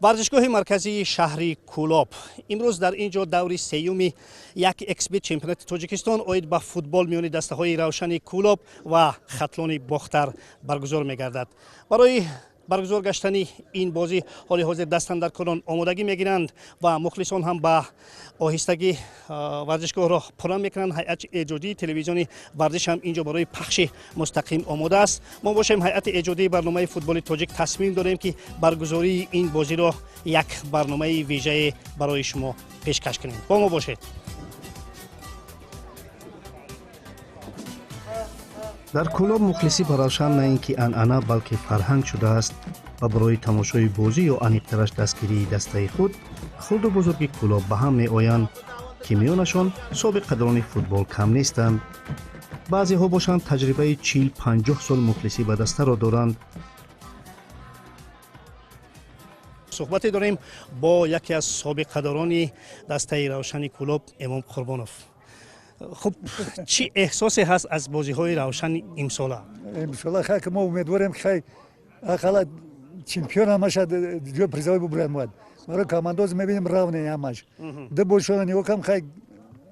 Варзишгоҳи марказии шаҳри Кӯлоб. Имрӯз дар ин ҷо даври сеюми як эксбит чемпионати Тоҷикистон оид ба футбол миёни дастаҳои Равшани Кӯлоб ва Хатлони Бохтар баргузор мегардад. Барои баргузор гаштани ин бозӣ ҳоли ҳозир дастандаркорон омодагӣ мегиранд ва мухлисон ҳам ба оҳистагӣ варзишгоҳро пурра мекунанд. Ҳайати эҷодии телевизиони варзиш ҳам инҷо барои пахши мустақим омода аст. Мо бошем, ҳайати эҷодии барномаи футболи тоҷик, тасмим дорем, ки баргузории ин бозиро як барномаи вижае барои шумо пешкаш кунем. Бо мо бошед. Дар Кӯлоб мухлисӣ ба Равшан на ин ки анъана, балки фарҳанг шудааст ва барои тамошои бозӣ ё аниқтараш дастгирии дастаи худ хурду бузурги Кӯлоб ба ҳам меоянд, ки миёнашон собиқадорони футбол кам нестанд. Баъзеҳо бошанд, таҷрибаи 40-50 сол мухлисӣ ба дастаро доранд. Суҳбате дорем бо яке аз собиқадорони дастаи Равшани Кӯлоб, Эмом Қурбонов. Хуб, чӣ эҳсосе ҳаст аз бозиҳои Равшани имсола? Имсола хай, ки мо умедворем, ки хай ақалла чемпион ҳамаша ҷои призовой бубурад. Бояд барои командоз мебинем, равный ҳамаш. Ду бозишона нигоҳ кам, хай,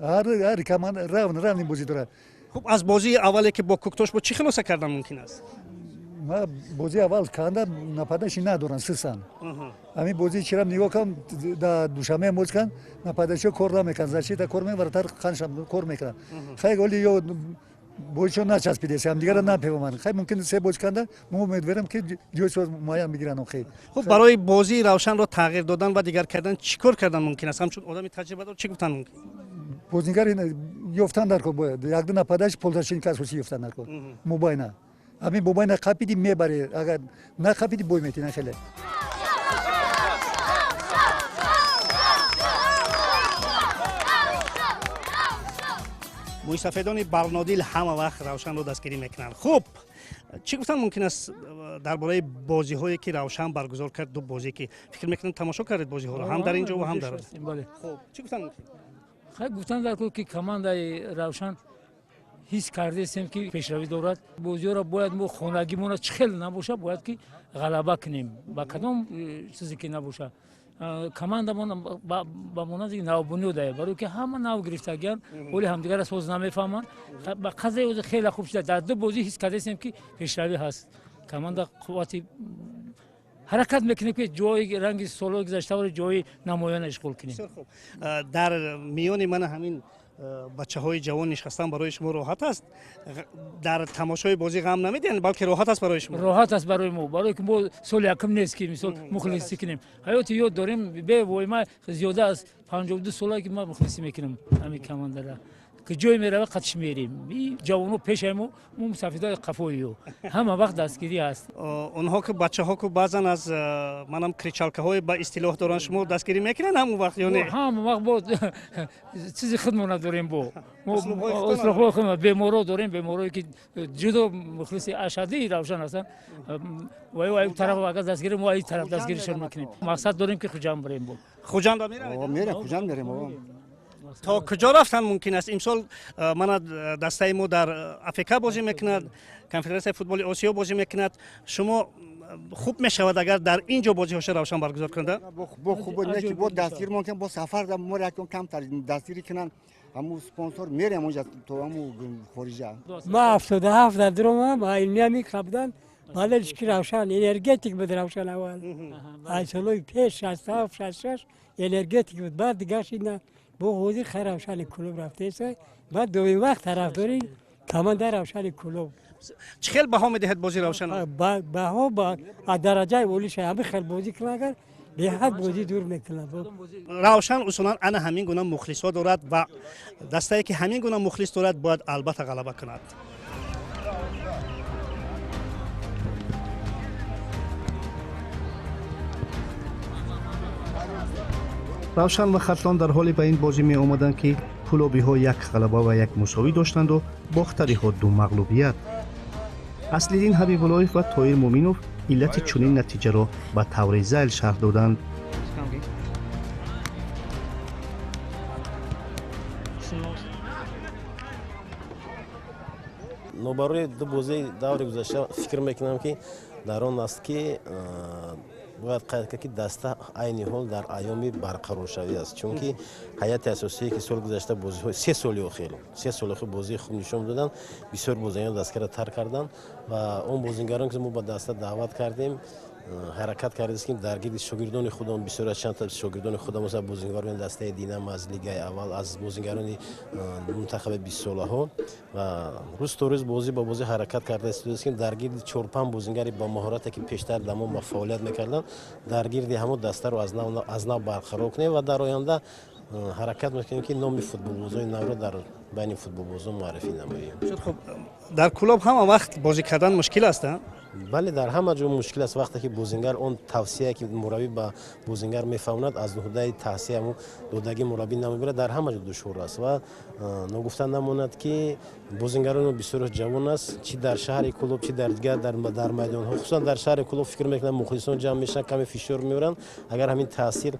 ҳар команда равный бозӣ дорад. Хуб, аз бозии аввале, ки бо Кӯктош буд, чӣ хулоса кардан мумкин аст? Бозии аввал канда нападающий надоранд, сисан. Ҳамин бозии чирам нигоҳ кам, да Душанбе бозӣ кан, нападающий кор намекунад, защита кор мекунад, вратарь қаншам кор мекунад. Хай, оли ё бозишон начаспидест, ҳамдигарро напевоманд. Хай, мумкин се бозӣ канда, мо умедворем, ки ҷои муайян бигиранд охир. Хуб, барои бозии Равшанро тағйир додан ва дигар кардан чӣ кор кардан мумкин аст? Ҳамчун одами таҷрибадор чӣ гуфтан мумкин? Бозигари ёфтан дар кор бояд, якду нападающий, полузащитник асосӣ ёфтан дар кор. Мобайна, ҳамин мобайна қапиди, мебаре, агар нақапиди, бой метина хеле. Мӯйсафедони барнодил ҳама вақт Равшанро дастгирӣ мекунанд. Хуб, чӣ гуфтан мумкин аст дар бораи бозиҳое, ки Равшан баргузор кард? Ду бозие, ки фикр мекунам, тамошо кардед бозиҳоро ҳам дар ин ҷо ва ҳам дар. Хуб, чӣ гуфтан мумкин? Хай, гуфтан дар кор, ки командаи Равшан ҳис кардесем, ки пешравӣ дорад. Бозиҳоро бояд мо хонагимона чӣ хел набоша, бояд ки ғалаба кунем, ба кадом чизе ки набоша. Командамон ба монанди навбунёдае, барое ки ҳама нав гирифтагиян, оли ҳамдигарро соз намефаҳманд. Ба қазаи ӯзи хеле хуб шуда. Дар ду бозӣ ҳис кардесем, ки пешравӣ ҳаст. Команда қуввати ҳаракат мекунем, ки ҷои ранги солҳои гузаштаро ҷои намоён ишғол кунем. Дар миёни мана ҳамин бачаҳои ҷавон нишастан барои шумо роҳат аст? Дар тамошои бозӣ ғам намедиҳанд, балки роҳат аст барои шумо? Роҳат аст барои мо, барое ки мо соли якум нест, ки мисол мухлисӣ кунем. Ҳаёти ёд дорем, бевоима зиёда аз 52 сола, ки ман мухлисӣ мекунам ҳамин командара, ки ҷое мерава, қатиш мерем. Ҷавоно пешаи мо, мо мусафидои қафои ё. Ҳама вақт дастгирӣ ҳаст. Онҳо ки бачаҳо ку баъзан аз манам кричалкаҳое ба истилоҳ доранд, шумо дастгирӣ мекунанд ҳамон вақт ё не? Ҳама вақт бо чизи худмона дорем, бо услубҳои худмона. Беморо дорем, беморое ки ҷудо мухлиси ашадии Равшан ҳастанд. Ва аю тараф агар дастгирӣ, мо ай тараф дастгиришон мекунем. Мақсад дорем, ки Хуҷанд бирем бо. Хуҷанд меравед? Мерем, Хуҷанд мерем. То куҷо рафтан мумкин аст имсол? Мана дастаи мо дар АФК бозӣ мекунад, Конфедератсияи футболи Осиё бозӣ мекунад. Шумо хуб мешавад, агар дар ин ҷо бозиҳоша Равшан баргузор кунада? Бо хуб не, ки бо дастгир мумкин, бо сафар мо якон камтар дастгирӣ кунанд, ҳаму спонсор, мерем онҷа то ҳаму хориҷа. Ма 77 дар дуромам, илмиями қабдан балеш ки Равшан Энергетик буд. Равшан аввал аз солҳои пеш, 67, 66, Энергетик буд, баъд дигар шид. Бо ҳозир хай Равшани Кӯлоб рафтеса. Баъд дуюм вақт тарафдори команда Равшани Кӯлоб. Чӣ хел баҳо медиҳад бозии Равшан? Баҳо аз дараҷаи олиша. Ҳами хел бозӣ кунад, агар беҳад бозӣ дур мекунад. Равшан усулан ана ҳамин гуна мухлисҳо дорад ва дастае, ки ҳамин гуна мухлис дорад, бояд албатта ғалаба кунад. Равшан ва Хатлон дар ҳоле ба ин бозӣ меомаданд, ки кӯлобиҳо як ғалаба ва як мусовӣ доштанду бохтариҳо ду мағлубият. Аслиддин Ҳабибуллоев ва Тоир Муъминов иллати чунин натиҷаро ба таври зайл шарҳ доданд. Но барои ду бозии даври гузашта фикр мекунам, ки дар он аст, ки Бояд қайд кард, ки даста айни ҳол дар айёми барқароршавӣ аст, чунки ҳайати асосие, ки соли гузашта бозиҳои 3 соли охир бозии хуб нишон доданд, бисёр бозигарон дастаро тарк карданд ва он бозигарон, ки мо ба даста даъват кардем, ҳаракат кардем, ки дар гирди шогирдони худам, бисёр аз чандта шогирдони худам, масалан, бозигарони дастаи Динамо аз лигаи аввал, аз бозигарони мунтахаби бистсолаҳо, ва рӯз то рӯз, бозӣ ба бозӣ ҳаракат карда истодаст, ки дар гирди чор-панҷ бозигари ба маҳорате, ки пештар дар мо фаъолият мекарданд, дар гирди ҳамон дастаро аз нав барқарор кунем ва дар оянда ҳаракат мекунем, ки номи футболбозони навро дар байни футболбозон муаррифӣ намоем. Хуб, дар Кӯлоб ҳама вақт бозӣ кардан мушкил аст? Бале, дар ҳама ҷо мушкил аст. Вақте ки бозингар он тавсияе, ки мураббӣ ба бозингар мефаҳмонад, аз уҳдаи тавсия ҳамун додагии мураббӣ намебарад, дар ҳама ҷо душвор аст. Ва ногуфта намонад, ки бозингарони мо бисёр ҷавон аст, чӣ дар шаҳри Кӯлоб, чӣ дар дигар дар майдонҳо. Хусусан дар шаҳри Кӯлоб, фикр мекунам, мухлисон ҷамъ мешаванд, каме фишор меоранд. Агар ҳамин таъсир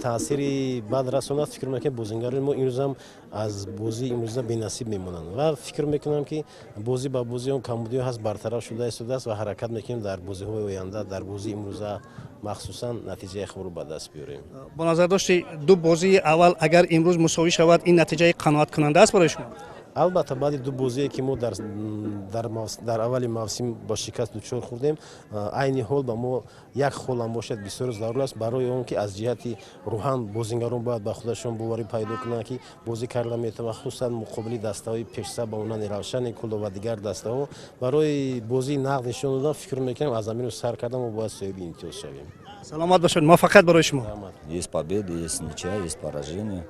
таъсири бад расонад, фикр мекунам, бозингарони мо имрӯзам аз бозии имрӯза бенасиб мемонанд. Ва фикр мекунам, ки бозӣ ба бозӣ он камбудиҳо ҳаст, бартараф шуда истодааст ва ҳаракат мекунем, дар бозиҳои оянда, дар бозии имрӯза махсусан, натиҷаи хубро ба даст биёрем. Бо назардошти ду бозии аввал, агар имрӯз мусовӣ шавад, ин натиҷаи қаноаткунанда аст барои шумо? Албатта, баъди ду бозие, ки мо дар аввали мавсим ба шикаст дучор хӯрдем, айни ҳол ба мо як холам бошад, бисёр зарур аст, барои он ки аз ҷиҳати рӯҳан бозингарон бояд ба худашон боварӣ пайдо кунанд, ки бозӣ карда метавонанд, хусусан муқобили дастаҳои пешсаф ба монанди Равшани Кӯлоб ва дигар дастаҳо. Барои бозии нағз нишон додан, фикр мекунем, аз замину сар карда мо бояд соҳиби имтиёз шавем. Саломат бошед, муваффақият барои шумо. Есть победы, есть ничья, есть поражение.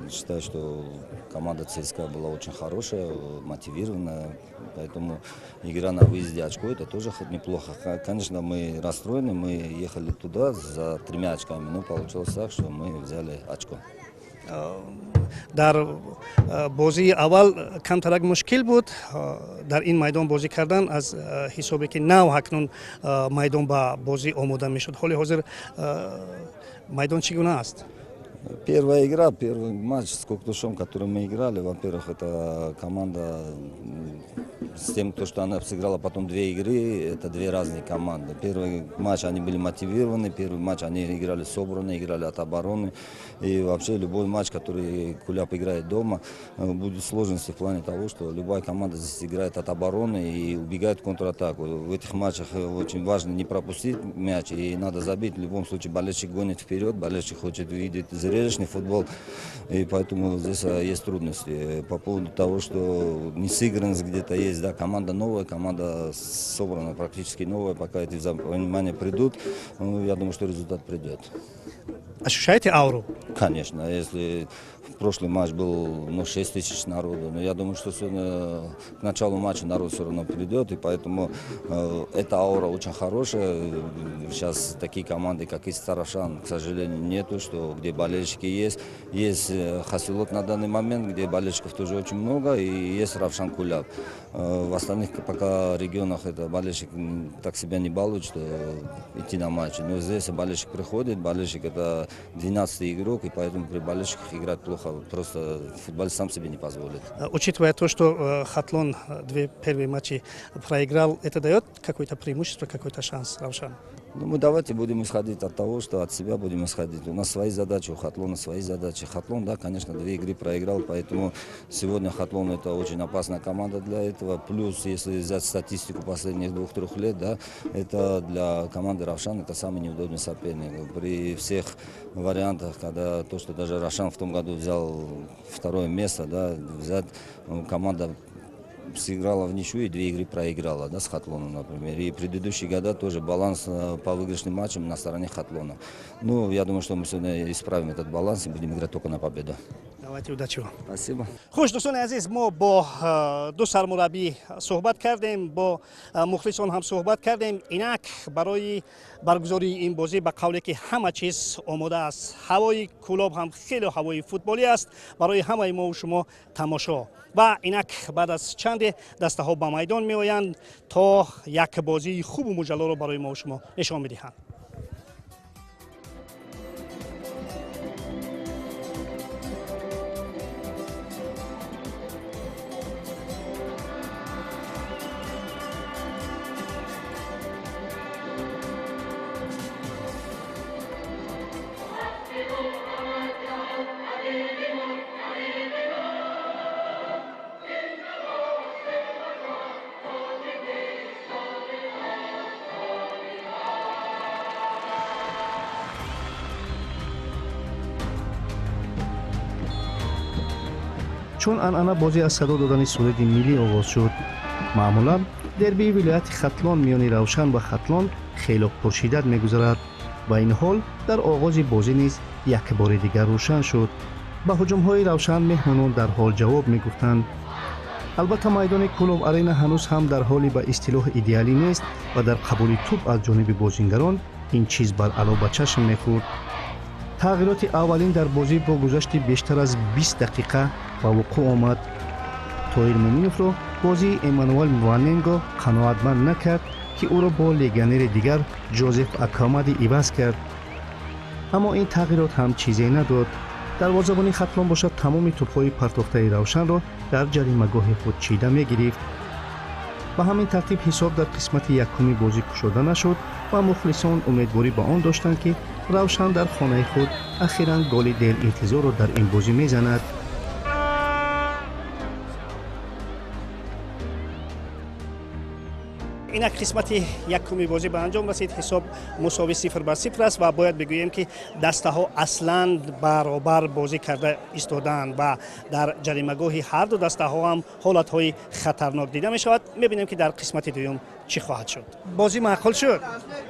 Считаю, что команда ЦСКА была очень хорошая, мотивированная, поэтому игра на выезде, очко, это тоже неплохо. Конечно, мы расстроены, мы ехали туда за тремя очками, но получилось так, что мы взяли очко. Дар бозии аввал камтарак мушкил буд дар ин майдон бозӣ кардан, аз ҳисобе ки нав ҳакнун майдон ба бозӣ омода мешуд. Ҳоли ҳозир майдон чӣ гуна аст? Первая игра, первый матч с Коктушом, который мы играли, во-первых, это команда с тем, то, что она сыграла потом две игры, это две разные команды. Первый матч они были мотивированы, первый матч они играли собранно, играли от обороны. И вообще любой матч, который Куляб играет дома, будет сложности в плане того, что любая команда здесь играет от обороны и убегает в контратаку. В этих матчах очень важно не пропустить мяч и надо забить. В любом случае болельщик гонит вперед, болельщик хочет видеть зрелищный футбол, и поэтому здесь есть трудности. По поводу того, что несыгранность где-то есть, да, команда новая, команда собрана практически новая, пока эти взаимопонимания придут, ну, я думаю, что результат придет. Ощущаете ауру? Конечно, если в прошлый матч был, ну, 6 тысяч народу, но я думаю, что сегодня к началу матча народ все равно придет, и поэтому эта аура очень хорошая. Сейчас такие команды, как Истаравшан, к сожалению, нету, что где болельщики есть. Есть Хасилот на данный момент, где болельщиков тоже очень много, и есть Равшан Куляб. В остальных пока регионах это болельщик так себя не балует, что идти на матчи. Но здесь болельщик приходит, болельщик — это 12 игрок, и поэтому при болельщиках играть плохо просто футболист сам себе не позволит. Учитывая то, что Хатлон две первые матчи проиграл, это дает какое-то преимущество, какой-то шанс Равшан? Ну, мы давайте будем исходить от того, что от себя будем исходить. У нас свои задачи, у Хатлона свои задачи. Хатлон, да, конечно, две игры проиграл, поэтому сегодня Хатлон — это очень опасная команда для этого. Плюс, если взять статистику последних 2-3 лет, да, это для команды Равшан это самый неудобный соперник. При всех вариантах, когда то, что даже Равшан в том году взял второе место, да, взять, ну, команда сыграла в ничью и две игры проиграла, да, с Хатлоном, например. И предыдущие года тоже баланс по выигрышным матчам на стороне Хатлона. Ну, я думаю, что мы сегодня исправим этот баланс и будем играть только на победу. Давайте, удачи вам. Спасибо. Хуш, дӯстони азиз, мо бо ду сармураббӣ суҳбат кардем, бо мухлисон ҳам суҳбат кардем. Инак барои баргузории ин бозӣ, ба қавле ки ҳама чиз омода аст. Ҳавои Кӯлоб ҳам хеле ҳавои футболӣ аст барои ҳамаи мову шумо тамошо. Ва инак баъд аз чанде дастаҳо ба майдон меоянд, то як бозии хубу муҷаллоро барои мову шумо нишон медиҳанд. Чун анъана, бозӣ аз садо додани суруди миллӣ оғоз шуд. Маъмулан дербии вилояти Хатлон миёни Равшан ва Хатлон хело пуршиддат мегузарад ва ин ҳол дар оғози бозӣ низ як бори дигар рӯшан шуд. Ба ҳуҷумҳои Равшан меҳмонон дарҳол ҷавоб мегуфтанд. Албатта, майдони Кӯлоб Арена ҳанӯз ҳам дар ҳоли ба истилоҳ идеалӣ нест ва дар қабули тӯб аз ҷониби бозингарон ин чиз баръало ба чашм мехӯрд. Тағйироти аввалин дар бозӣ бо гузашти бештар аз 20 дақиқа ба вуқӯъ омад. Тоҳир Муминовро бозии Эммануэл Мваненго қаноатманд накард, ки ӯро бо легионери дигар Ҷозеф Акамади иваз кард. Аммо ин тағйирот ҳам чизе надод. Дарвозабони Хатлон бошад, тамоми тӯбҳои партофтаи Равшанро дар ҷаримагоҳи худ чида мегирифт. Ба ҳамин тартиб ҳисоб дар қисмати якуми бозӣ кушода нашуд ва мухлисон умедворӣ ба он доштанд, ки Равшан дар хонаи худ ахиран голи деринтизорро дар ин бозӣ мезанад. Инак қисмати якуми бозӣ ба анҷом расид. Ҳисоб мусовӣ 0-0 аст ва бояд бигӯем, ки дастаҳо аслан баробар бозӣ карда истодаанд ва дар ҷаримагоҳи ҳарду дастаҳо ҳам ҳолатҳои хатарнок дида мешавад. Мебинем, ки дар қисмати дуюм чӣ хоҳад шуд. Бозӣ маъқул шуд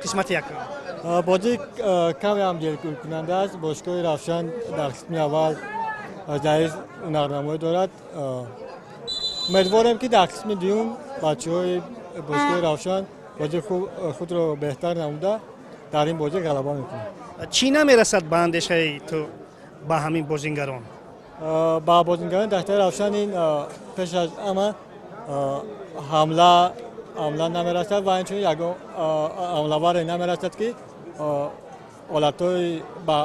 қисмати якум? Бозӣ каме ҳам дилгиркунанда аст. Бошгоҳи Равшан дар қисми аввал заиф ҳунарнамоӣ дорад. Умедворем, ки дар қисми дуюм бачаҳои бошгоҳи Равшан бозии худро беҳтар намуда, дар ин бозӣ ғалаба мекунад. Чӣ намерасад ба андешаи ту ба ҳамин бозингарон? Ба бозингарони дастаи Равшан ин пеш аз ҳама ҳамла намерасад ва инчунин ягон ҳамлаваре намерасад, ки ҳолатҳои ба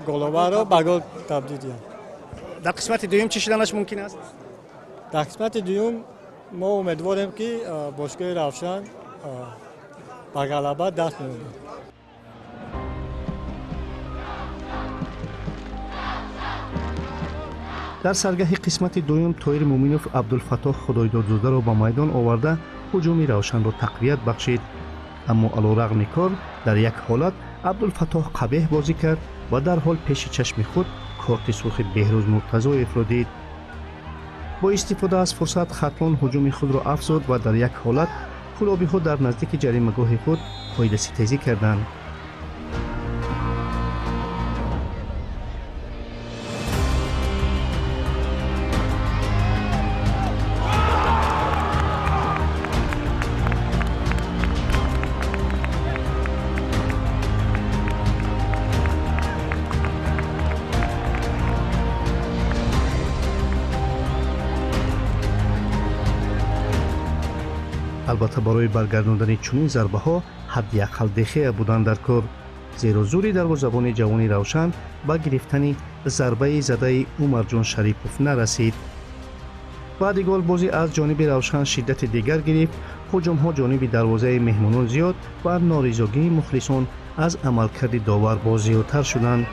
головаро ба гол табдил диҳад. Дар қисмати дуюм чӣ шуданаш мумкин аст? Дар қисмати дуюм мо умедворем, ки бошгоҳи Равшан ба ғалаба даст меёбад. Дар саргаҳи қисмати дуюм Тоҳир Муминов Абдулфаттоҳ Худойдодзодаро ба майдон оварда, ҳуҷуми Равшанро тақвият бахшид. Аммо алорағми кор дар як ҳолат Абдулфаттоҳ қабеҳ бозӣ кард ва дарҳол пеши чашми худ корти сурхи Беҳрӯз Муртазоевро дид. Бо истифода аз фурсат Хатлон ҳуҷуми худро афзуд ва дар як ҳолат кӯлобиҳо дар наздики ҷаримагоҳи худ қоидаситезӣ карданд. Албатта, барои баргардондани чунин зарбаҳо ҳадди ақал Дехея будан дар кор, зеро зури дарвозабони ҷавони Равшан ба гирифтани зарбаи задаи Умарҷон Шарипов нарасид. Баъди гол бозӣ аз ҷониби Равшан шиддати дигар гирифт. Ҳуҷумҳо ҷониби дарвозаи меҳмонон зиёд ва норизогии мухлисон аз амалкарди довар боз зиёдтар шуданд.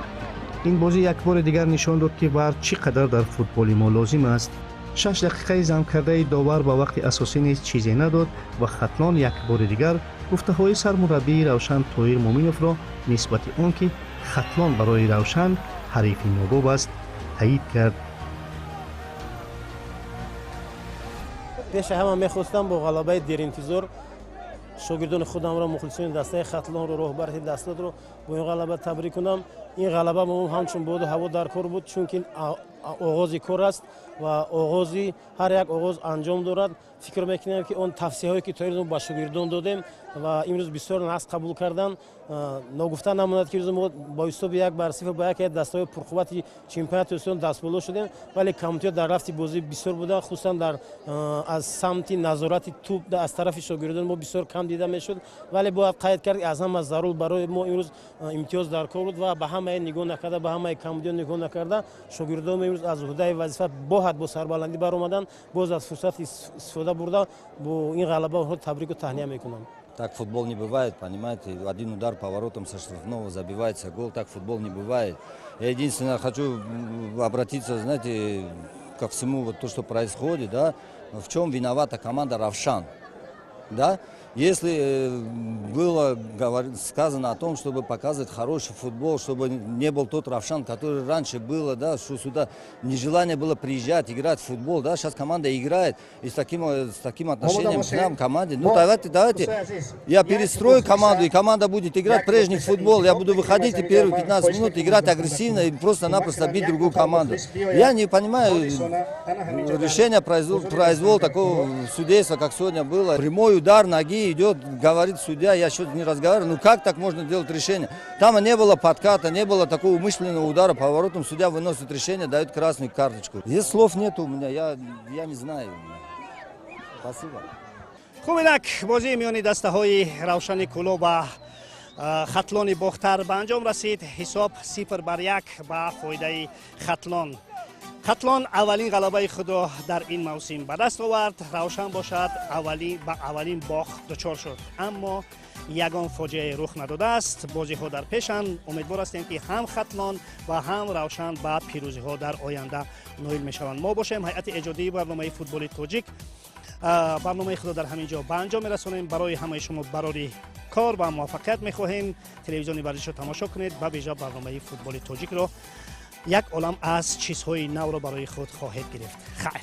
Ин бозӣ як бори дигар нишон дод, ки ВАР чӣ қадар дар футболи мо лозим аст. 6 дақиқаи замкардаи довар ба вақти асосӣ низ чизе надод ва Хатлон як бори дигар гуфтаҳои сармураббии Равшан Тоҳир Муминовро нисбати он ки Хатлон барои Равшан ҳарифи нобоб аст, таъид кард. Пеши ҳама мехостам бо ғалабаи деринтизор шогирдони худамро, мухлисони дастаи Хатлонро, роҳбарии дастаро бо ин ғалаба табрик кунам. Ин ғалаба мо ҳамчун боду ҳаво дар кор буд, чунки оғози кор аст ва оғози ҳар як оғоз анҷом дорад. Фикр мекунем, ки он тавсияҳое, ки то имрӯз ба шогирдон додем ва имрӯз бисёр нағз қабул карданд. Ногуфта намонад, ки имрӯз мо бо ҳисоби 1-0 ба яке аз дастаҳои пурқуввати чемпионати Тоҷикистон дастболо шудем, вале камбудиҳо дар рафти бозӣ бисёр буданд, хусусан дар аз самти назорати тӯб аз тарафи шогирдон мо бисёр кам дида мешуд. Вале бояд қайд кард, аз ҳама зарур барои мо имрӯз имтиёз дар кор буд ва ба ҳамаи нигоҳ накарда, ба ҳамаи камбудиҳо нигоҳ накарда, шогирдон имрӯз аз уҳдаи вазифа боҳад бо сарбаландӣ баромаданд. Боз аз фурсат истифода бурда, бо ин ғалаба онҳо табрику таҳния мекунам. Так футбол не бывает, понимаете? Один удар по воротам со штрафного, забивается гол, так футбол не бывает. Я единственное хочу обратиться, знаете, ко всему вот то, что происходит, да, в чем виновата команда Равшан, да? Если было сказано о том, чтобы показывать хороший футбол, чтобы не был тот Равшан, который раньше было, да, что сюда нежелание было приезжать, играть в футбол, да, сейчас команда играет и с таким отношением к нам, команде. Ну, давайте, давайте, я перестрою команду, и команда будет играть прежний футбол, я буду выходить и первые 15 минут играть агрессивно и просто-напросто бить другую команду. Я не понимаю решение, произвол такого судейства, как сегодня было. Прямой удар ноги идет, говорит судья, я что-то не разговариваю. Ну как так можно делать решение? Там не было подката, не было такого умышленного удара по воротам. Судья выносит решение, дает красную карточку. Здесь слов нет у меня, я не знаю. Спасибо. Хуб, инак бозии миёни дастаҳои Равшани Кӯлоб ва Хатлони Бохтар ба анҷом расид. Ҳисоб 0-1 ба фоидаи Хатлон. Хатлон аввалин ғалабаи худро дар ин мавсим ба даст овард. Равшан бошад, ба аввалин бохт дучор шуд, аммо ягон фоҷиае рух надодааст. Бозиҳо дар пешанд. Умедвор ҳастем, ки ҳам Хатлон ва ҳам Равшан ба пирӯзиҳо дар оянда ноил мешаванд. Мо бошем, ҳайати эҷодии барномаи Футболи тоҷик, барномаи худро дар ҳамин ҷо ба анҷом мерасонем. Барои ҳамаи шумо барори кор ва муваффақият мехоҳем. Телевизиони варзишро тамошо кунед, ба вижа барномаи Футболи тоҷикро. Як олам аз чизҳои навро барои худ хоҳед гирифт. Хайр.